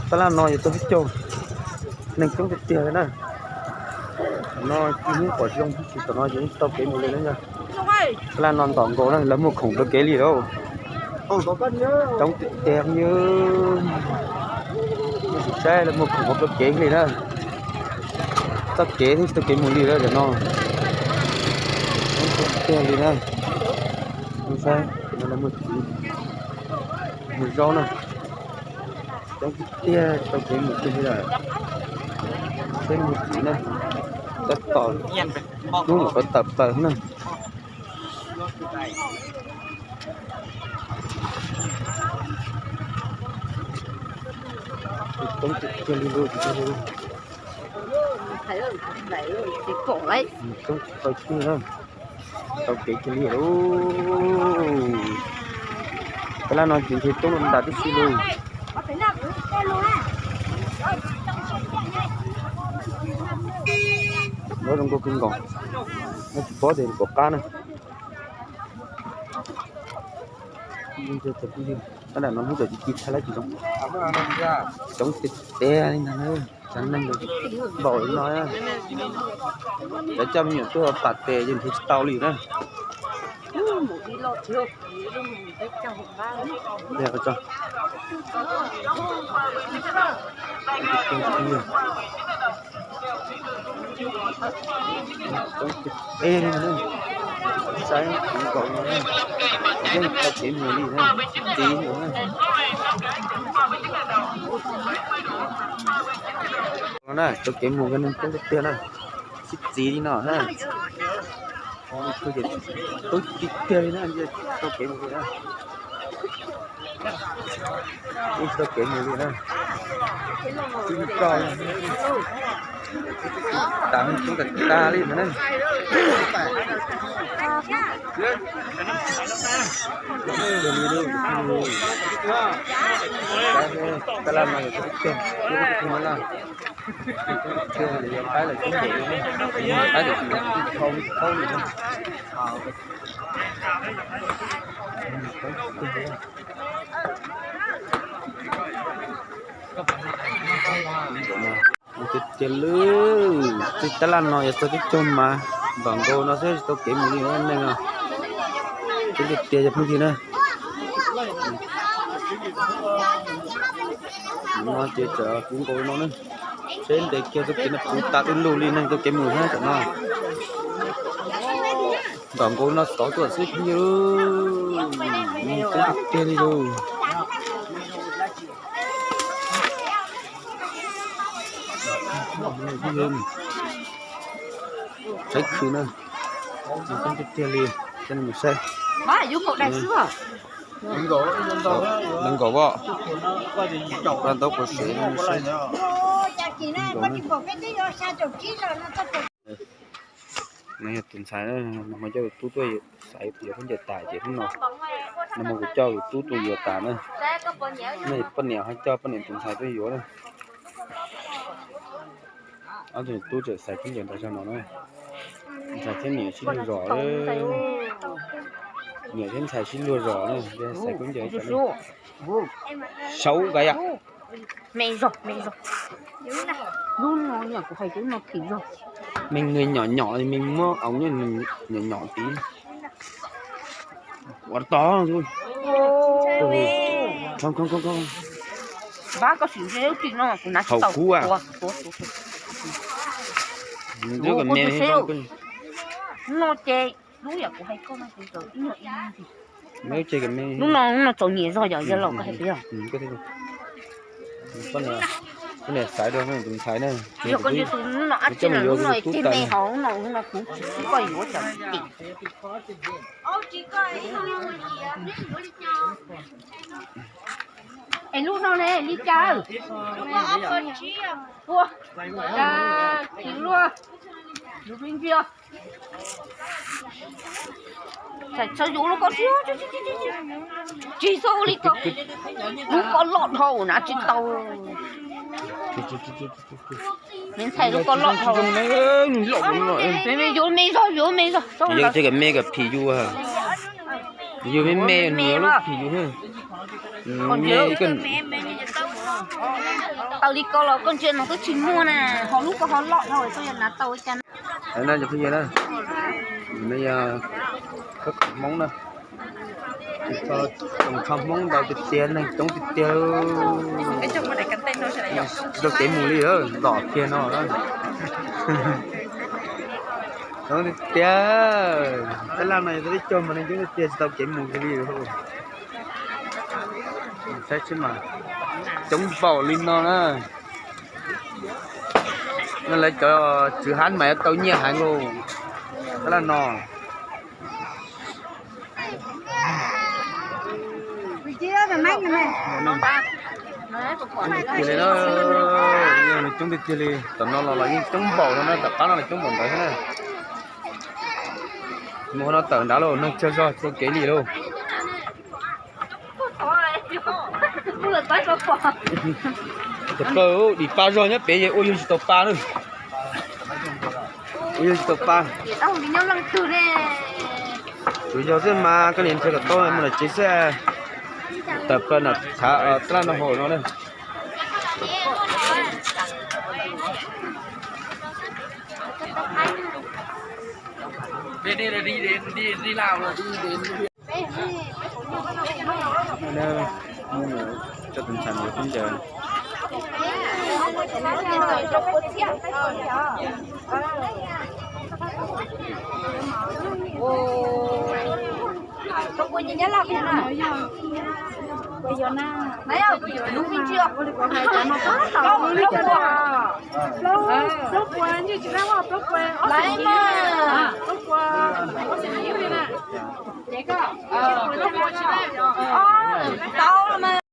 Tab laj no yog tau peb caug, neeg coob tiag tiag li na. Tam no ib hnub pom zoo tsis, tam no ces tau kev mus li na yog. Tab laj no ntom nkaus na, lawv muag khoom rau kev li lauj. Coob tiag tiag li. Saib lawv muag khoom rau kev li na. Txoj kev thiab tsis tau kev mus li lawm tam no. Coob tiag tiag li na. Saib no lawv muag txiv, muag zaub na. Coob tiag tiag, tsis tau kev mus kiag li lawm. Saib muag txiv na. Tab tom hnub mam tawm plaws na. Coob tiag tiag li lauj. Coob tsis tau kiag na. Tau kev kiag li lauj. Tab laj no ces ntshe coob nram tib si lauj. Nyob zoo nkauj kawg nkaus, nyob tsis paub tias puas qab na. Tab lam no hnub tawm ci ci thaij lawv tsis zoo, coob tiag tiag li ntag na. Cov neeg npaum li no, cov coj me nyuam tuaj pam tes ces nrhiav tsis tau li na. Saib kuv nkaus no, yeej tau kev mus li na, txiv no na. Tau kev mus, neeg coob tiag tiag na, sib txiv li no na. Tub tiag tiag li na, tau kev mus li na. Tau kev mus li na. Tub tag tag li ntag na. Tab laj no yog tus tub tiag, tus tub tiag no na. Tus tub tiag yuav qaib lawm tub ncaim no, qaib lawm tsis yog tub thaub thaub li na. Tiag tiag li, tej tab laj no yog txog teb caug mas ntom nkaus no xwb tsis tau kev mus li neeg no. Tiag tiag yog phooj ywg na. No ces tseem puv nkaus no na. Seb ntev kiag txoj kev no puv tas du lug li neeg tau kev mus na tam no. Ntom nkaus no xov tuaj xwb phooj ywg, neeg coob tiag tiag li lauj. Saib khw na, coob tiag tiag li, coj nej mus saib. Nees nkaum as, koj ntaub quav sev no mus saib. No yog tus ntxhais, nag hmo coj tus tub tuaj xaiv yuav khaub ncaws tas ces hnub no, nag hmo kuv coj tus tub tuaj yuav tas na. No poj niam ho coj poj niam tus ntxhais tuaj yuav na. Ob tug tub tseem xaiv khaub ncaws tas zog no na. Ntxhais thiab niam sib luag zos, niam thiab ntxhais sib luag zos na, xaiv khaub ncaws. Saub nkaus yom. Me zog, me zog. Lub no kuv hais tias lub no phim zog. Me nyuam nyom nyom, me muab au nyuam nyom nyom tid. Ua tod. Npab koj sim ntsia lub ris no kuv hnav tsis tau. Haum kub a. Ua, ua, ua, ua. Lub me no ces lub yam kuv hais koj no ces ib nyuag ib ntsis. Lub no, lub no txaus nyiam zog yom, yog los koj hais tias. Koj niam xaiv rau tus ntxhais na. Yog koj ntsib tus lub no ab tsi lawm, lub no tib me hov, lub no, lub no kuv tsis xav koj yuav tsam tim. Es lub no ne li cas? Ua, cas tsis luaj, yuav me ntsis. Txhais txhawv yuav lub ko tsis, tsis txhob ua li ko. Lub ko loj dhau na tsis tau. Me ntxhais lub ko loj dhau. Me, me yuav me zog, yuav me zog. Yog tias kom me kom phim yus, yus me me nws lub phim yus. Me, me, Tau li ko los koj ntsia no twb tsis muaj na, ho lub ko ho loj dhau, koj yuav hnav tau ua cas na? Cov phooj ywg na, no yog khab khuam Hmoob na, tsis txhob, tsoos tsho Hmoob ntau tiag tiag, neeg coob tiag tiag. Tsis tau kev mus li, lom kiag no. Coob tiag tiag, tab laj no yog tib co mas neeg coob tiag tiag, tsis tau kev mus kiag li. Saib seb mas coob npaum li no na. No lawv cov tswv hab mas yuav tau nyiaj heev lauj, tab laj no. Coob tiag tiag li na, yog nws coob tiag tiag li, tom no los los yeej coob npaum no na, tom qab no los coob npaum ntawd thiab na. Mus qhov no tawm nrad lauj, neeg tsawg zog tsis tau kev li lauj. Tawm plaws dim pa zog nyob pem, ua yug tsis tau pa na. Ua yug tsis tau pa. Tsuas yog xwb mas koj niam nrhiav kom tau mus lawm tsev xwb. Tawm plaws nram thav tab laj no hauv no na.